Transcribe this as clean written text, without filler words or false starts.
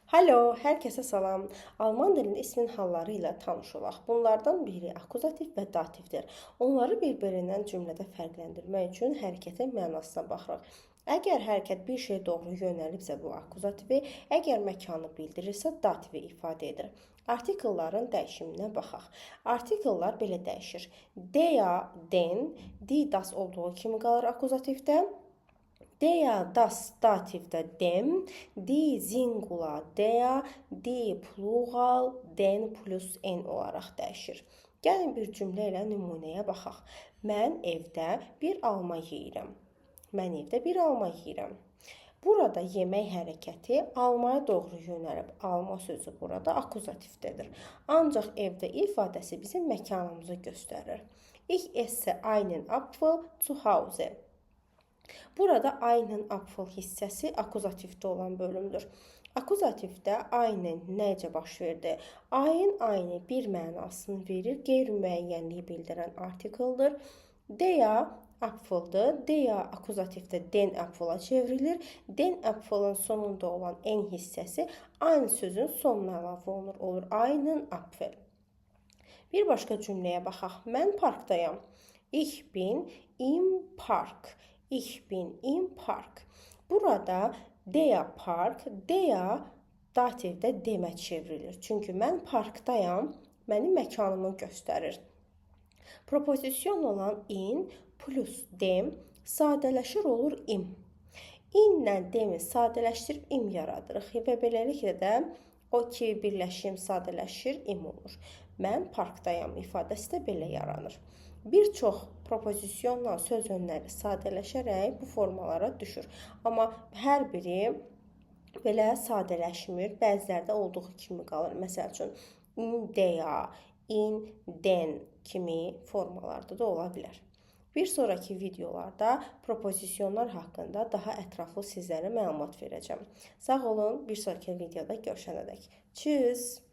Hallo, hər kəsə salam. Alman dilində ismin halları ilə tanış olaq. Bunlardan biri akuzativ və dativdir. Onları bir-birindən cümlədə fərqləndirmək üçün hərəkətin mənasına baxırıq. Əgər hərəkət bir şeyə doğru yönəlibsə, bu akuzativi, əgər məkanı bildirirsə, dativi ifadə edir. Artikelların dəyişiminə baxaq. Artikellar belə dəyişir. Der, den, die, das olduğu kimi qalır akuzativdə. Der, das dativdə dem, die singular der, die plural den plus n olaraq dəyişir. Gəlin bir cümlə ilə nümunəyə baxaq. Mən evdə bir alma yeyirəm. Mən evdə bir alma yeyirəm. Burada yemək hərəkəti almaya doğru yönəlib. Alma sözü burada akuzativdədir. Ancaq evdə ifadəsi bizim məkanımızı göstərir. Ich esse einen Apfel zu Hause. Burada einen Apfel hissəsi akuzativdə olan bölümdür. Akuzativdə einen necə baş verdi? Ein, eine bir mənasını verir, qeyri-müəyyənliyi bildirən artikeldir. Der Apfeldir. Der akuzativdə den Apfela çevrilir. Den Apfelın sonunda olan n hissəsi aynı sözün sonuna əlavə olunur. Olur einen Apfel. Bir başqa cümləyə baxaq. Mən parkdayam. Ich bin im Park. Ich bin im Park. Burada der Park, der dativdə demə çevrilir. Çünki mən parkdayam, mənim məkanımı göstərir. Propozisyon olan in plus dem sadələşir, olur im. İnlə demi sadələşdirib im yaradırıq və beləliklə də o iki birləşim sadələşir, im olur. Mən parkdayam ifadəsi də belə yaranır. Bir çox propozisyonla söz önləri sadələşərək bu formalara düşür. Amma hər biri belə sadələşmir. Bəziləri də olduğu kimi qalır. Məsəl üçün in der, in den kimi formalarda da ola bilər. Bir sonraki videolarda propozisyonlar haqqında daha ətraflı sizlərə məlumat verəcəm. Sağ olun, bir sonraki videoda görüşənədək. Tschüss.